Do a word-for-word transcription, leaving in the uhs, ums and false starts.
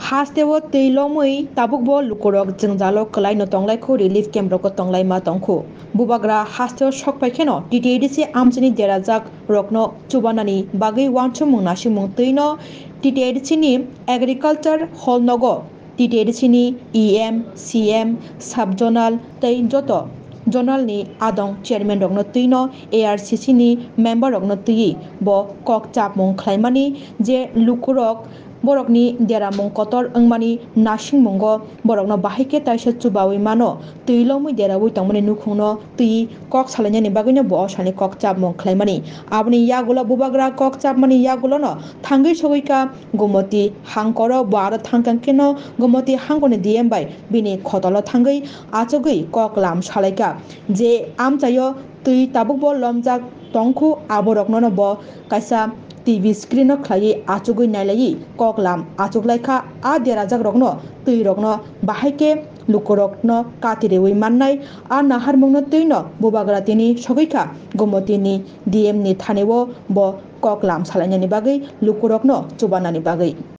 Hasteo twi lomwi tabukbo lukurok jwngjalo kwlaino tonglaikhu, relief camp rogo tonglaima tongkhu. Bubagra hasteo sokphai kheno T T A D C amchaini derajak rokno chubanani bagwi uansukmung naisingmung twino T T A D C ni agriculture hall nogo T T A D C ni E M, C M, sub zonal tei joto zonal ni adong chairman rokno twino A R C C ni member rokno twiwi bo kok chapmung khlaimani je lukurok borokni deramung kotor wngmani nasingmungo borokno bahai khe taisa chubawi mano, twi lomwi derawi tongmani nukhungno twi kok salainani bagwino bo o salni kok chapmung khlaimani. Aboni yagulo bubagra kok chapmani yagulono thangwi sogwi kha Gomoti hangkoro, bo aro thangkang kheno Gomoti hangkorni D M bai bini khotolo thangwi achugwi kok lam salaikha je amchaio twi tabukbo lomjak tongkhu, aboroknono bo kaisa T V screen o khlaiwi achugwi nailaiwi kok lam achuklaikha. A derajakrokno twirokno bahai khe lukurokno kati riwi mannai. A naharmungno twino bubagra tini sogwikha Gomotini D M ni thanio bo kok lam salainani bagwi lukurokno chubanani bagwi.